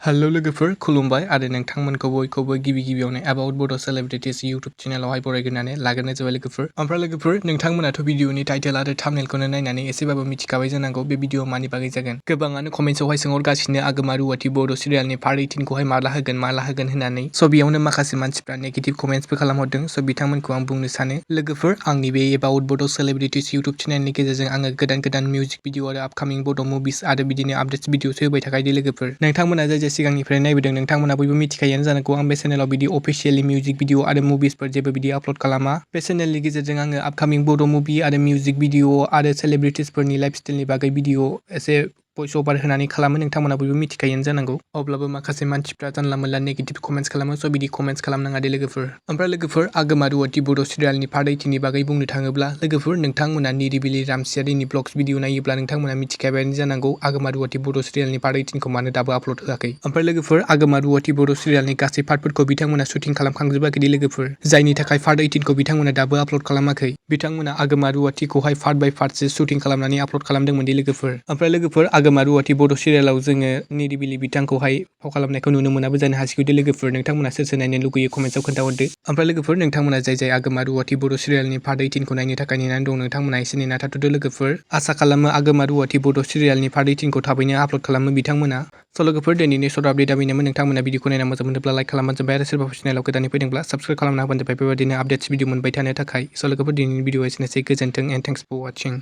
Hello लोगोफोर खुलुमबाय आरो नोंथांमोनखौ बयखौबो गिबियावनो एबाउट बड' सेलिब्रिटिज इउटुब चेनेलावहाय बरायग्रोनानै लाग्रोनाय जाबाय लोगोफोर। ओमफ्राय लोगोफोर नोंथांमोनाथ' भिडिअनि टाइटेल आरो थाम्बनेलखौनो नायनानै एसेबाबो मिथिखाबाय जानांगौ बे भिडिअ मानि बागै जागोन। गोबाङानो कमेन्ट्सआवहाय सोंहरगासिनो आगमा रुवाथि बड' सिरियालनि पार्ट 18खौहाय माला होगोन होननानै। स' बेयावनो माखासे मानसिफ्रा नेगेटिभ कमेन्ट्सबो खालामहरदों। स' बिथांमोनखौ आं बुंनो सानो लोगोफोर आंनि बे एबाउट बड' सेलिब्रिटिज इउटुब चेनेलनि गेजेरजों आङो गोदान मिउजिक भिडिअ आरो आपकामिं बड' मुभिस आरो बिदिनो आपडेट्स भिडिअसो होबाय थाखायो लोगोफोर। नोंथांमोना जाय सिगांनिफ्राय नायबोदों नोंथांमोना बयबो मिथिखायानो जानांगौ आं बे चेनेलाव बिदि अफिसियेलि मिउजिक भिडिअ आरो मुभिसफोर जेबो बिदि आपल'ड खालामा। बे चेनेलनि गेजेरजों आङो आपकामिं बड' मुभि आरो मिउजिक भिडिअ आरो सेलिब्रिटिसफोरनि लाइफ स्टाइलनि बागै भिडिअ एसे भइस अभार होनानै खालामो नोंथांमोना बयबो मिथिखायानो जानांगौ। अब्लाबो माखासे मानसिफ्रा जानला मोनला नेगेटिभ कमेन्ट्स खालामो। स' बिदि कमेन्ट्स खालामनाङा दे लोगोफोर। ओमफ्राय लोगोफोर आगमा रुवाथि बड' सिरियालनि पार्ट 18नि बागै बुंनो थाङोब्ला लोगोफोर नोंथांमोना निरिबिलि रामसियारिनि ब्लग्स भिडिअ नायोब्ला नोंथांमोना मिथिखाबायानो जानांगौ आगमा रुवाथि बड' सिरियालनि पार्ट 18खौ मानो दाबो आपल'ड होआखै। ओमफ्राय लोगोफोर आगमा रुवाथि बड' सिरियालनि गासै पार्टफोरखौ बिथांमोना शुटिं खालामखांजोबाखै दे लोगोफोर। जायनि थाखाय पार्ट 18खौ बिथांमोना दाबो आपल'ड खालामाखै। बिथांमोना आगमा रुवाथिखौहाय पार्ट बाय पार्टसो शुटिं खालामनानै आपल'ड खालामदोंमोन दे लोगोफोर। ओमफ्राय लोगोफोर आगमा रुवाथि बड' सिरियालाव जोङो निरिबिलि बिथांखौहाय फाव खालामनायखौ नुनो मोनाबो जानो हासिगौ दे लोगोफोर। नोंथांमोना सोर नायनो लुगैयो कमेन्ट्सआव खोन्थाहरदो। ओमफ्राय लोगोफोर नोंथांमोना जाय आगमा रुवाथि बड' सिरियालनि पार्ट 18खौ नायनो थाखाय नेनानै दं नोंथांमोना एसे नेना थाथ'दो लोगोफोर। आसा खालामो आगमा रुवाथि बड' सिरियालनि पार्ट 18खौ थाबैनो आपल'ड खालामो बिथांमोना। स' लोगोफोर दिनैनि सर्ट आपडेटआ बेनोमोन। नोंथांमोना भिडिअखौ नायना मोजां मोनोब्ला लाइक खालामबानो जाबाय आरो सोरबाफोर चेनेलाव गोदानै फैदोंब्ला साबस्क्राइब खालामना होबानो जाबाय बेबायदिनो आपडेट्स भिडिअ मोनबाय थानो थाखाय। स' लोगोफोर दिनैनि भिडिअआ एसेनोसै गोजोन्थों एन्ड थेंक्स फर वाचिं।